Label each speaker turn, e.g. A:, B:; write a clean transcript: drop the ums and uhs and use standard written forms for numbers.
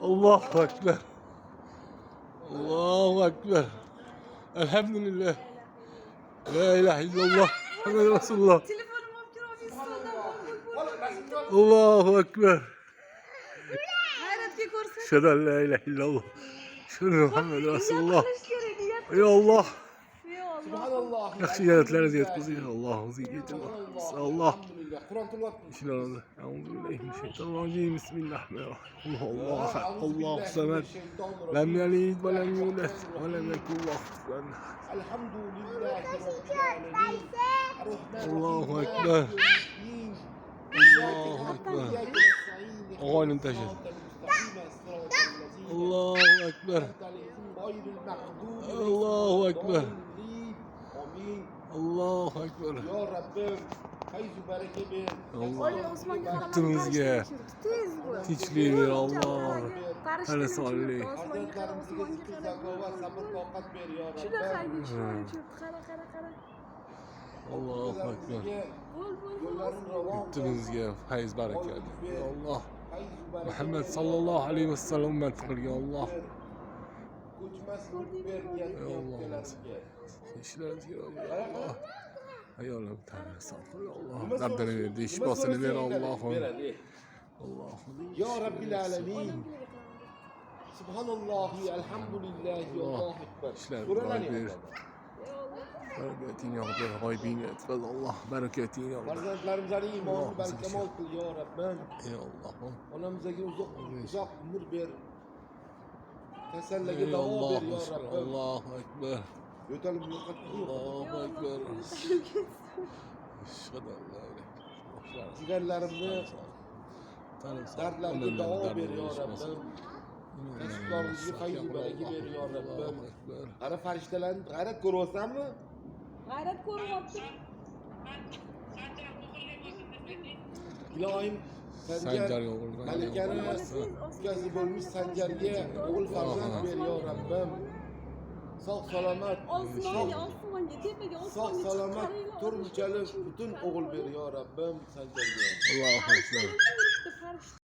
A: Allohu akbar. Allohu akbar. Alhamdulillah. La ilaha illalloh. Muhammad Rasululloh.
B: Telefonim olib kirib stoldan.
A: Allohu akbar.
B: G'ayratga ko'rsat.
A: Ashhadu an la ilaha illalloh. Ashhadu anna Muhammad Rasululloh.
B: Niyat qilish kerak, niyat.
A: Ey Alloh.
B: Ey Alloh.
C: Subhanalloh.
A: Yaxshi niyatlaringizni yetkazing. Alloh o'ziga Alloh.
C: Alhamdulillah. Qur'on tilovat.
A: İşlerinizi. Euzu billahi mineşşeytanirracim. Bismillahirrahmanirrahim. Allahu ahad. Allahu samed. Lem yelid ve lem yulad ve lem yekun lahu kufuven ahad.
C: Elhamdülillahi rabbil alamin.
A: Allohu akbar. Allohu akbar. Og'ayni tashladi. Allohu akbar. Allohu akbar. Allohu akbar.
C: Yo Rabbim, fayzu baraka ber.
A: Alloh.
B: Oy, osmonga qarab
A: Yurtimizga
B: tez bo'l.
A: tinchlik ber Alloh.
B: Farishta
A: Hali solli.
B: Osmonga qara,
C: Farzandlarimizga
B: osmonga
C: zikr
B: qara.
C: zakovat, sabr toqat ber yo
B: Shunaqa
C: Rabbim.
B: chiroyli uchiribdi. Qara, qara, qara.
A: Allohu akbar.
B: Bo'l, bo'l, bo'l.
C: Yo'llarini ravon qil.
A: Yurtimizga fayz barakat. Alloh.
C: Fayzu baraka
A: Muhammad
C: ber.
A: sallallohu alayhi vasallam ummat qilgan Alloh.
C: Ko'chmas mulk ber niyat
A: Ey Alloh.
C: niyatlarimizga.
A: Ishlarimizga Alloh. Ayolim tanrısı Allah.
C: Nima
A: Dardini
C: so'rasang-
A: berdi,
C: nima
A: shifosini ber
C: so'rasang
A: Allohim.
C: beradi.
A: Allohim.
C: Yo Rabbil alamin. Subhanallohi, alhamdulillahi, Allohu akbar.
A: Ishlar
C: So'ralar
A: ber. Barakatini yog'dir, g'oyibini etfaz Allah, barakatini yog'dir.
C: Farzandlarimizning iymonini
A: Alloh
C: barkamol qil yo Rabbim.
A: Ey Allohim.
C: Onamizga uzoq uzoq umr ber. Kasallarga
A: Ey
C: davo
A: Alloh,
C: ber yo Rabbim.
A: Allohu akbar.
C: Yo'talim yo'qotdi.
A: Allohu akbar. Ashhadu an la ilaha illalloh.
C: Jigarlarimni dardlariga davo ber yo Rabbim. Kasblarimizga fayzu baraka ber yo Rabbim.
A: Allohu akbar.
C: Qara farishtalarni g'ayrat ko'ryapsanmi?
B: G'ayrat ko'ryapti.
C: Iloyim Sanjar
A: Sanjar o'g'il
C: Malikani ukasi bo'lmish Sanjarga o'g'il farzand ber yo Rabbim. Sog' salomat,
B: Osmonga, osmonga, tepaga,
C: sog'
B: osmonga.
C: Salomat, to'rt muchali butun o'g'il ber yo Rabbim Sanjarga.
A: Allohu akbar.
B: Farishta.